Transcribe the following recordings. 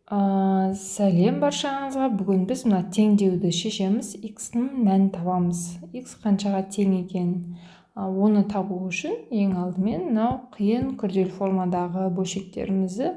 Сәлем баршаңызға. Бүгін біз мына теңдеуді шешеміз. X-ның мәнін табамыз. X қаншаға тең екенін. Оны табу үшін ең алдымен мынау қиын күрделі формадағы бөлшектерімізді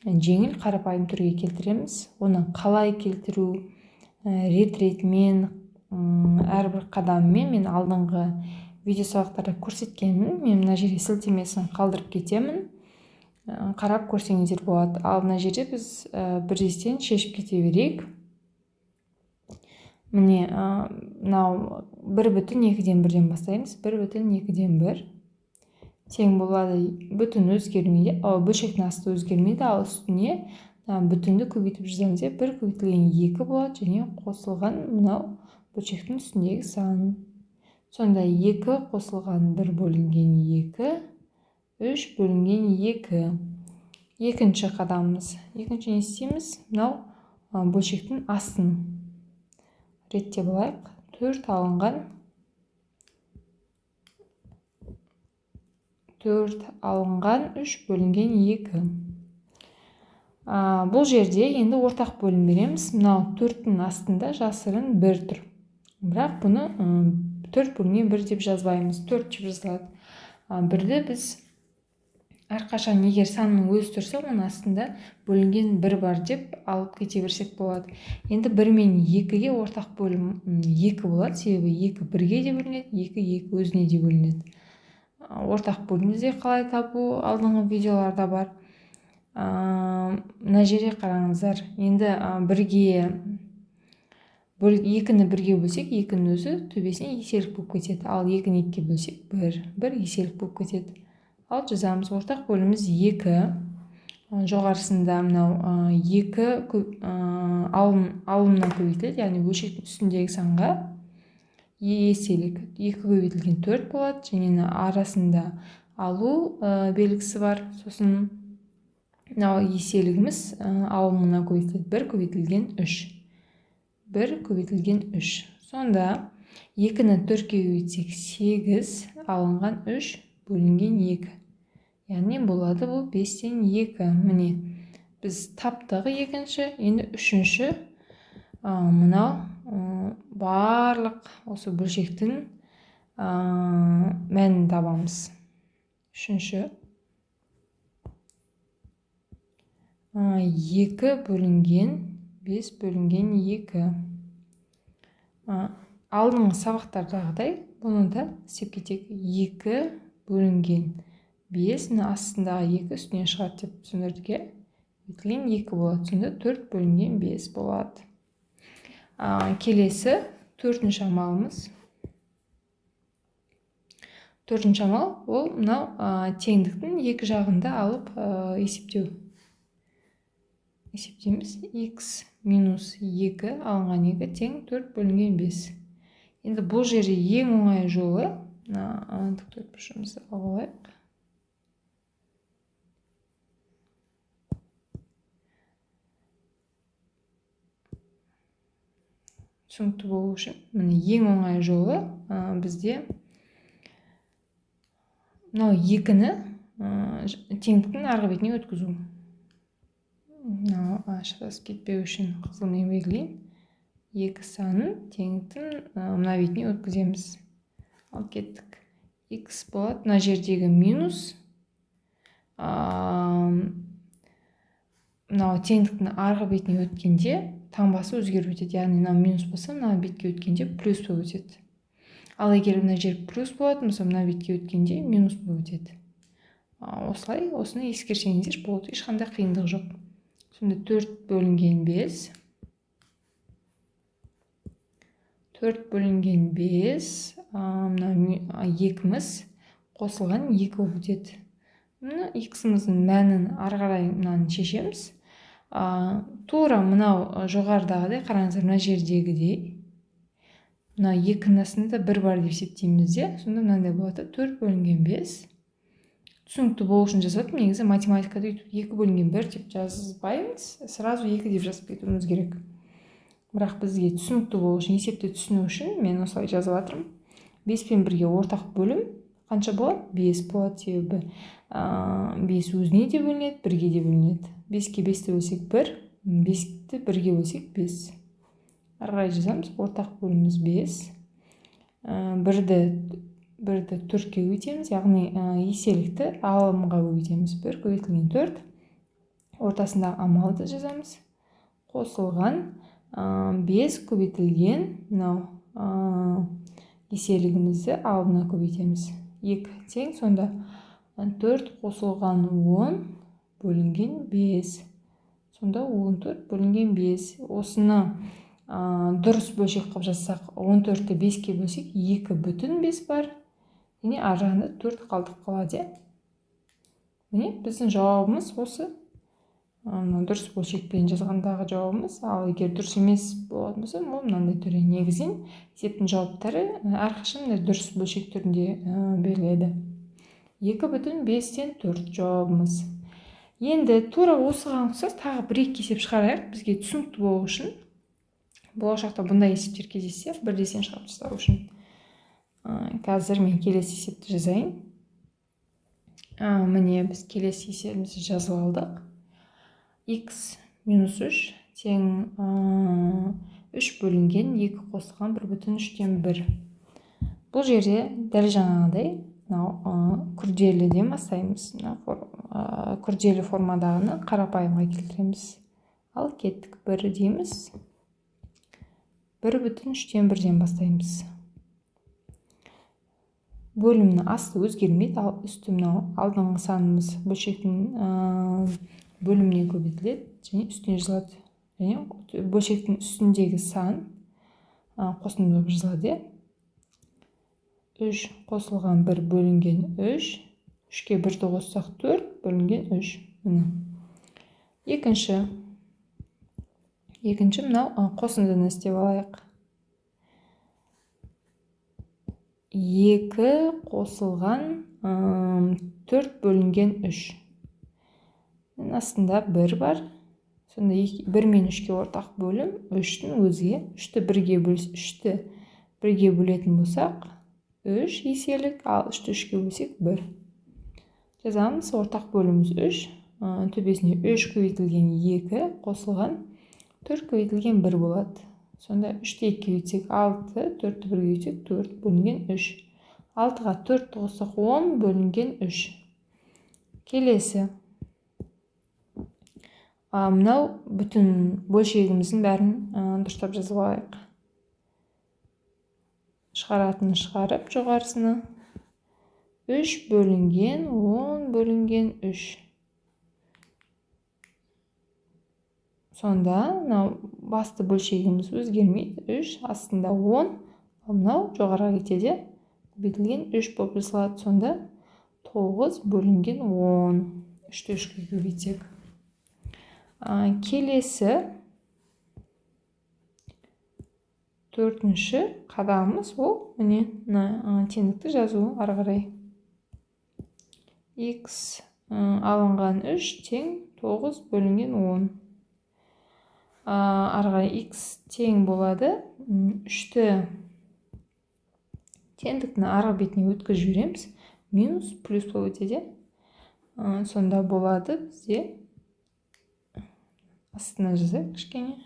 жеңіл қарапайым түрге келтіреміз. Оны қалай келтіру, рет-ретімен, әрбір қадамымен мен алдыңғы видео сабақтарда көрсеткенмін. Мен мына жерге сілтемесін қалдырып кетемін. Қарап көрсеңіздер болады. Ал мына жерде біз бірден шешіп кете берейік. Міне, мынау 1,2 бастаймыз. 1,2 тең болады. Бүтін өзгермейді, бөлшектің асты өзгермейді, ал үстіне бүтінді көбейтіп жазамыз. 1 көбейтілген 2 болады және қосылған мынау бөлшектің үстіндегі сан. Сонда 2 қосылған 1 бөлінген 2, 3 бөлінген 2. Екінші қадамымыз. Екінші не істейміз? Мынау бөлшектің астын реттеп алайық. 4 алынған 4 алынған 3 бөлінген 2. Бұл жерде енді ортақ бөлім береміз. Мынау 4-тің астында жасырын 1 тұр. Бірақ бұны 4 бөлінген 1 деп жазбаймыз. 4 деп жазылады. Бірді біз әрқашан егер санның өзі тұрса, оның астында бөлінген 1 бар деп алып кете берсек болады. Енді 1 мен 2-ге ортақ бөлім 2 болады, себебі 2 1-ге де бөлінеді, 2 2 өзіне де бөлінеді. Ортақ бөлімді де қалай табу алдыңғы видеоларда бар. Мына жерде қараңыздар. Енді бірге 2-ні бірге бөлсек, 2-нің өзі төбесіне еселік болып кетеді. Ал 2-ні 2-ге бөлсек, 1, 1 еселік болып кетеді. Ал жазамыз, ортақ бөліміміз 2. Жоғарысында мынау 2 алымнан көбейтіледі, яғни бөлшектің үстіндегі санға еселік. 2 көбейтілген 4 болады, және арасында алу белгісі бар. Сосын мынау еселігіміз алымына көбейтіледі, 1 көбейтілген 3. 1 көбейтілген 3. Сонда 2-ні 4-ке көбейтсек 8 алынған 3 бөлінген 2. Яғни болады бұл 5-тен 2. Міне, біз таптық екінші, енді үшінші, мынау барлық осы бөлшектің мәнін табамыз. Үшінші 2 бөлінген 5 бөлінген 2. Алдыңғы сабақтардағыдай бұны да істеп кетейік. 2 бөлінген 5, мына астындағы 2 үстінен шығады деп түсіндірдік, иә? Көбейтілген 2 болады. Сонда 4 бөлінген 5 болады. Келесі төртінші амалымыз. Төртінші амал ол мынау теңдіктің екі жағында алып есептеу. Есептейміз. X минус 2 алынған 2 тең 4 бөлінген 5. Енді бұл жерде ең оңай жолы, мына тіктөртбұрышымызды алып алайық. Түсінікті болу үшін, міне, ең оңай жолы бізде мынау 2-ні теңдіктің арғы бетіне өткізу. Мынау шатасып кетпеу үшін қызылмен белгілейін. 2 санын теңдіктің мына бетіне өткіземіз. Ал кеттік. X болады. Мына жердегі минус мынау теңдіктің арғы бетіне өткенде таңбасы өзгеріп өтеді. Яғни мынау минус болса, мына бетке өткенде плюс болып өтеді. Ал егер мына жер плюс болатын болса, мына бетке өткенде минус болып өтеді. Осылай осыны ескерсеңіздер болды, ешқандай қиындық жоқ. Сонда 4 бөлінген 5. 4 бөлінген 5, мына 2-міз қосылған 2 болып өтеді. Мына x-іміздің мәнін ары қарай мынаны шешеміз. Тура мынау жоғарыдағыдай, қараңыздар, мына жердегідей мына 2-нің астында 1 бар деп есептейміз де, сонда мынандай болады: 4 бөлінген 5. Түсінікті болу үшін жазып, негізі математикада өйтіп 2 бөлінген 1 деп жазбаймыз, сразу 2 деп жазып кетуіміз керек. Бірақ бізге түсінікті болу үшін, есепті түсіну үшін мен осылай жазып жатырмын. 5 пен 1-ге ортақ бөлім қанша болады? 5 болады, себебі 5 өзіне де бөлінеді, 1-ге де бөлінеді. 5-ке 5-ті бөлсек 1, 5-ті 1-ге бөлсек 5. Ары қарай жазамыз, ортақ бөліміміз 5. Бірді 4-ке көбейтеміз, яғни еселікті алымға көбейтеміз. 1 көбейтілген 4. Ортасындағы амалды жазамыз. Қосылған 5 көбейтілген мынау еселігімізді алымына көбейтеміз. 2 тең, сонда 4 қосылған 10 бөлінген 5. Сонда 14 бөлінген 5. Осыны дұрыс бөлшек қылып жазсақ, 14-ті 5-ке бөлсек, 2,5 бар. Және ар жағында 4 қалдық қалады. Міне біздің жауабымыз осы. Дұрыс бөлшекпен жазғандағы жауабымыз. Ал егер дұрыс емес болатын болса, ол мынандай түрі. Негізінен есептің жауаптары әрқашан дұрыс бөлшек түрінде беріледі. 2,5-тен 4 жауабымыз. Енді тура осыған ұқсас тағы бір-екі есеп шығарайық, бізге түсінікті болу үшін. Болашақта бұндай есептер кездессе, бірден шығарып тастау үшін. Қазір мен келесі есепті жазайын. Міне біз келесі есебімізді жазып алдық. X минус 3 тең 3 бөлінген 2 қосылған 1,3-тен 1. Бұл жерде дәл жаңағыдай мынау күрделіден бастаймыз. Мына күрделі формадағыны қарапайымға келтіреміз. Ал кеттік, 1 дейміз. 1,3-тен 1-ден бастаймыз. Бөлімнің асты өзгермейді, ал үсті мынау алдыңғы санымыз бөлшектің бөліміне көбейтіледі және үстіне жазылады. Және бөлшектің үстіндегі сан қосынды болып жазылады. 3 қосылған 1 бөлінген 3. 3-ке 1-ді қоссақ 4 бөлінген 3. Міне. Екінші мынау қосындыны істеп алайық. 2 қосылған 4 бөлінген 3. Астында 1 бар. Сонда 1 мен 3-ке ортақ бөлім 3-тің өзге. 3-ті 1-ге бөлетін болсақ, 3 еселік, ал 3-ті 3-ке бөлсек 1. Жазамыз, ортақ бөліміміз 3, төбесіне 3 көбейтілген 2 қосылған 4 көбейтілген 1 болады. Сонда 3-ті 2-ге көбейтсек 6, 4-ті 1-ге көбейтсек 4 бөлінген 3. 6-ға 4-ті қоссақ 10 бөлінген 3. Келесі. Мынау бүтін бөлшегіміздің бәрін дұрыстап жазып алайық. Шығаратынын шығарып жоғарысыны. 3 бөлінген 10 бөлінген 3. Сонда мынау басты бөлшегіміз өзгермейді. 3 астында 10, ал мынау жоғарыға кетеді. Көбейтілген 3 болып жазылады. Сонда 9 бөлінген 10. 3-ті 3-ке көбейтсек. Келесі төртінші қадамымыз ол міне мына теңдікті жазу ары қарай. X алынған 3 тең 9 бөлінген 10. Ары қарай X тең болады. 3-ті теңдіктің арғы бетіне өткізіп жібереміз. Минус плюс болып өтеді. Сонда болады бізде астына жазайық кішкене.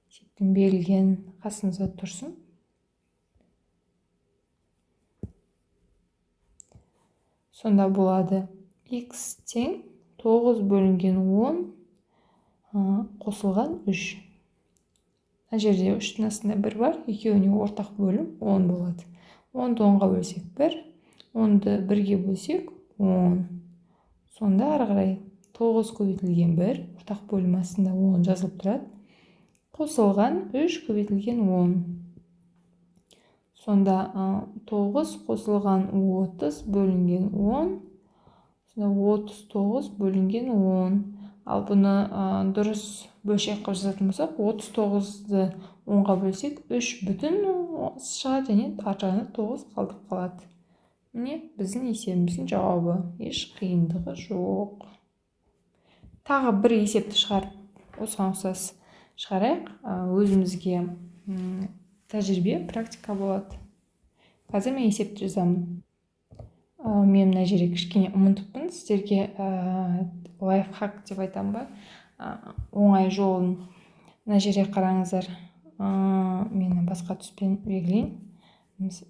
Есептің берілген қасымызда тұрсын. Сонда болады X тең 9 бөлінген 10 қосылған 3. Мына жерде 3-тің астында 1 бар, екеуіне ортақ бөлім 10 болады. 10-ды 10-ға бөлсек 1, 10-ды 1-ге бөлсек 10. Сонда ары қарай 9 көбейтілген 1, ортақ бөлім астында 10 жазылып тұрады. Қосылған 3 көбейтілген 10. Сонда 9 қосылған 30 бөлінген 10. Сонда 39 бөлінген 10. Ал бұны дұрыс бөлшек қылып жазатын болсақ, 39-ды 10-ға бөлсек, 3 бүтін шығады және ар жағында 9 қалдық қалады. Міне біздің есебіміздің жауабы. Еш қиындығы жоқ. Тағы бір есепті шығарып, осыған ұқсас шығарайық. Өзімізге тәжірибе, практика болады. Қазір мен есепті жазамын. Мен мына жерде кішкене ұмытыппын сіздерге лайфхак деп айтам ба, оңай жолын. Мына жерде қараңыздар, мен басқа түспен белгілейін.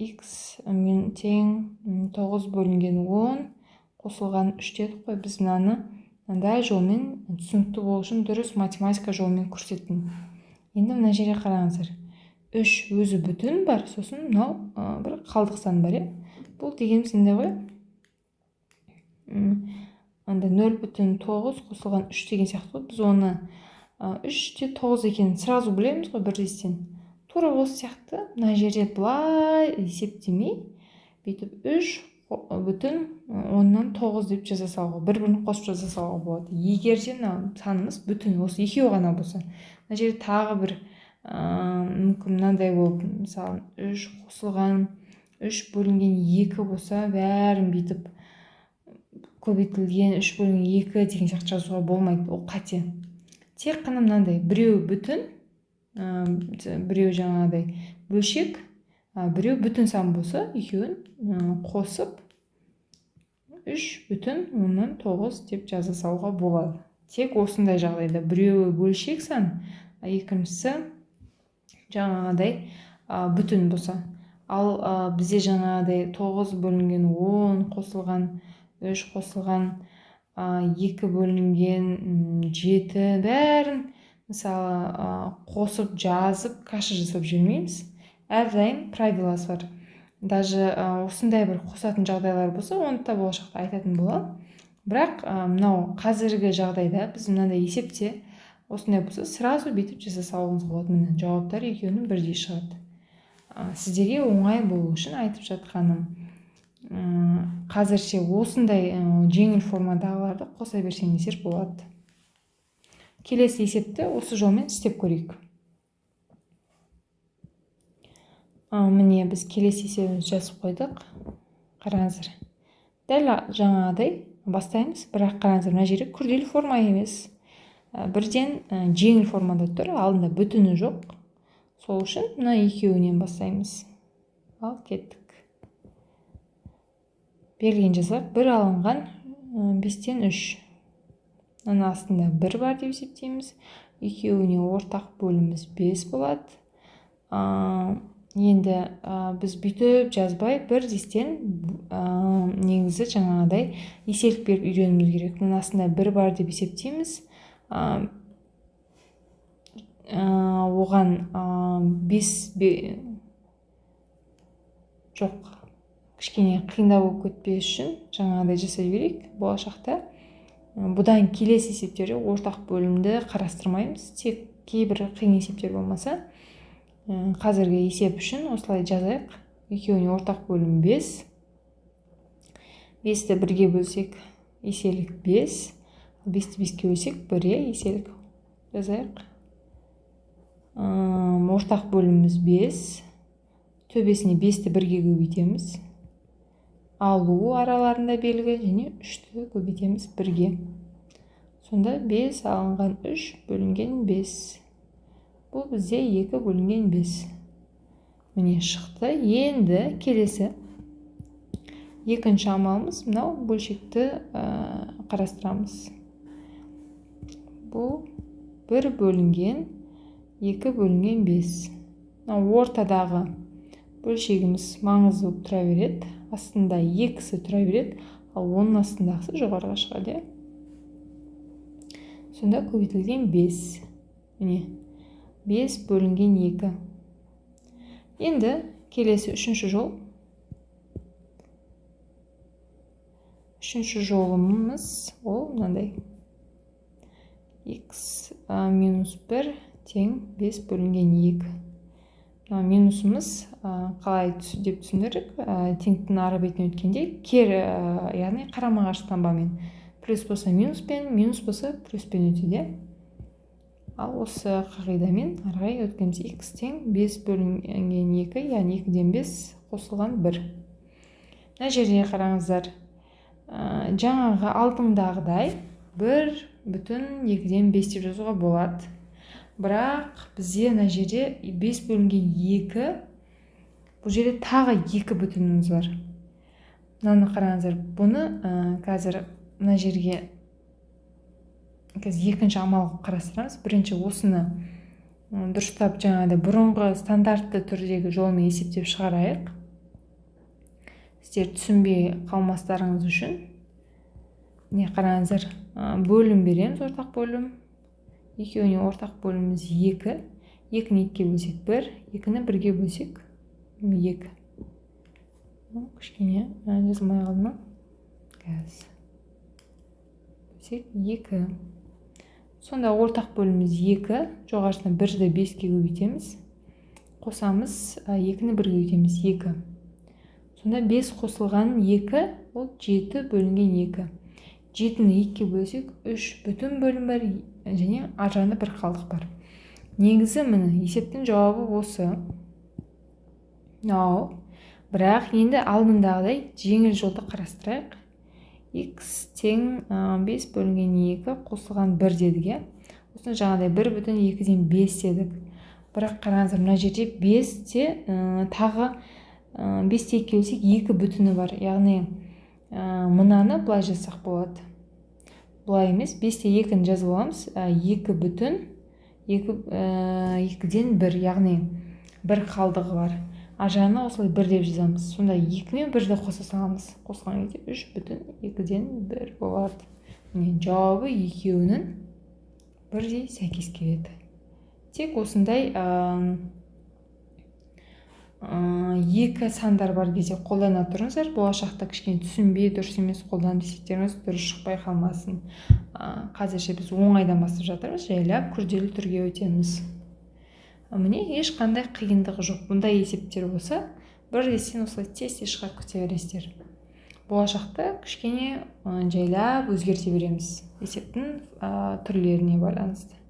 X тең 9 бөлінген 10 қосылған 3 дедік қой. Біз мынаны мынандай жолмен түсінікті болу үшін дұрыс математика жолымен көрсеттім. Енді мына жерге қараңыздар, 3 өзі бүтін бар, сосын мынау бір қалдық сан бар, иә. Бұл дегеніміз мындай ғой, анда 0,9 қосылған 3 деген сияқты ғой. Біз оны 3-те 9 екенін сразу білеміз ғой бірден. Тура осы сияқты мына жерде былай есептемей бүйтіп 3,9 деп жаза салуға, бір-бірін қосып жаза салуға болады. Егер де мына санымыз бүтін осы екеуі ғана болса, мына жерде тағы бір мүмкін мынандай болып, мысалы 3 қосылған 3 бөлінген 2 болса, бәрін бүйтіп көбейтілген 3 бөлінген 2 деген сияқты жазуға болмайды, ол қате. Тек қана мынандай біреу бүтін, біреу жаңағыдай бөлшек, біреу бүтін сан болса, екеуін қосып 3,9 деп жаза салуға болады. Тек осындай жағдайда біреуі бөлшек сан, екіншісі жаңағыдай бүтін болса. Ал бізде жаңағыдай 9 бөлінген 10 қосылған 3 қосылған 2 бөлінген 7 бәрін мысалы қосып жазып каша жасап жібермейміз. Әрдайым правиласы бар. Даже осындай бір қосатын жағдайлар болса, оны да болашақта айтатын боламын. Бірақ мынау қазіргі жағдайда біз мынандай есепте осындай болса, сразу бүйтіп жаза салуымызға болады. Міне, жауаптар екеуінің бірдей шығады. Сіздерге оңай болу үшін айтып жатқаным. Қазірше осындай жеңіл формадағыларды қоса берсеңіздер болады. Келесі есепті осы жолмен істеп көрейік. Міне, біз келесі есебімізді жазып қойдық. Қараңыздар, дәл жаңағыдай бастаймыз, бірақ қараңыздар, мына жерде күрделі форма емес, бірден жеңіл формада тұр, алдында бүтіні жоқ. Сол үшін мына екеуінен бастаймыз. Ал кеттік. Берілген жазайық. 1 алынған 5-тен 3. Мынаның астында 1 бар деп есептейміз. Екеуіне ортақ бөліміміз 5 болады. Енді біз бүйтіп жазбай бір дестен негізі жаңағыдай еселік беріп үйренуіміз керек. Мынаның астында 1 бар деп есептейміз. Оған 5 жоқ, кішкене қиындау болып кетпес үшін жаңағыдай жасай берейік. Болашақта бұдан келесі есептерде ортақ бөлімді қарастырмаймыз, тек кейбір қиын есептер болмаса. Қазіргі есеп үшін осылай жазайық. Екеуіне ортақ бөлім 5. 5-ті бірге бөлсек еселік 5. 5-ті 5-ке бөлсек 1, еселік жазайық. Ортақ бөліміміз 5. Төбесіне 5-ті бірге көбейтеміз. Алу араларында белгі және 3-ті көбейтеміз бірге. Сонда 5 алынған 3 бөлінген 5. Бұл бізде 2 бөлінген 5. Міне шықты. Енді келесі екінші амалымыз мынау бөлшекті қарастырамыз. Бұл 1 бөлінген 2 бөлінген 5. Мынау ортадағы бөлшегіміз маңызды болып тұра береді. Астында екісі тұра береді, ал оның астындағысы жоғарыға шығады. Сонда көбейтілген 5. Міне 5 бөлінген 2. Енді келесі үшінші жол. Үшінші жолымыз ол мынандай. X минус 1 тең 5 бөлінген 2. Минусымыз қалай деп түсіндірдік, теңдіктің ары бетіне өткенде кері, яғни қарама-қарсы таңбамен. Плюс болса минуспен, минус болса плюспен өтеді. Ал осы қағидамен ары қарай өткеніміз x тең 5 бөлінген 2, яғни 2-ден 5 қосылған 1. Мына жерде қараңыздар, жаңағы алдыңдағыдай 1,2-ден 5 деп жазуға болады. Бірақ бізде мына жерде 5 бөлінген 2, бұл жерде тағы 2 бүтініміз бар. Мынаны қараңыздар, бұны қазір мына жерге қазір екінші амал қылып қарастырамыз. Бірінші осыны дұрыстап, жаңағыдай бұрынғы стандартты түрдегі жолмен есептеп шығарайық, сіздер түсінбей қалмастарыңыз үшін. Міне, қараңыздар, бөлім береміз, ортақ бөлім. Екеуіне ортақ бөліміміз екі. Екіні екіге бөлсек, бір, екіні бірге бөлсек, екі. Кішкене жазылмай қалды ма? Қазір бөлсек, екі. Сонда ортақ бөліміміз екі, жоғарысына бірді беске көбейтеміз, қосамыз, екіні бірге көбейтеміз, екі. Сонда бес қосылған екі, ол жеті бөлінген екі. Жетіні екіге бөлсек, үш бүтін бөлім бар және ар жағында бір қалдық бар. Негізі, міне, есептің жауабы осы мынау. Бірақ енді алдындағыдай жеңіл жолды қарастырайық. X тең 5 бөлінген 2 қосылған 1 дедік, иә. Осыны жаңағыдай 1,2 5 дедік. Бірақ қараңыздар, мына жерде 5-те тағы 5-те екіге бөлсек, екі бүтіні бар. Яғни мынаны былай жазсақ болады, былай емес, 5-те 2-ні жазып аламыз, екі бүтін екі, екіден бір, яғни бір қалдығы бар. Ар жағына осылай бір деп жазамыз. Сонда екі мен бірді қоса саламыз. Қосқан кезде 3,2 1 болады. Міне, жауабы екеуінің бірдей сәйкес келеді. Тек осындай екі сандар бар кезде қолдана тұрыңыздар. Болашақта кішкене түсінбей, дұрыс емес қолданып, есептеріңіз дұрыс шықпай қалмасын. Қазірше біз оңайдан бастап жатырмыз, жайлап күрделі түрге өтеміз. Міне, ешқандай қиындығы жоқ. Бұндай есептер болса, бірден осылай тез тез шығарып кете бересіздер. Болашақта кішкене жайлап өзгерте береміз есептің түрлеріне байланысты.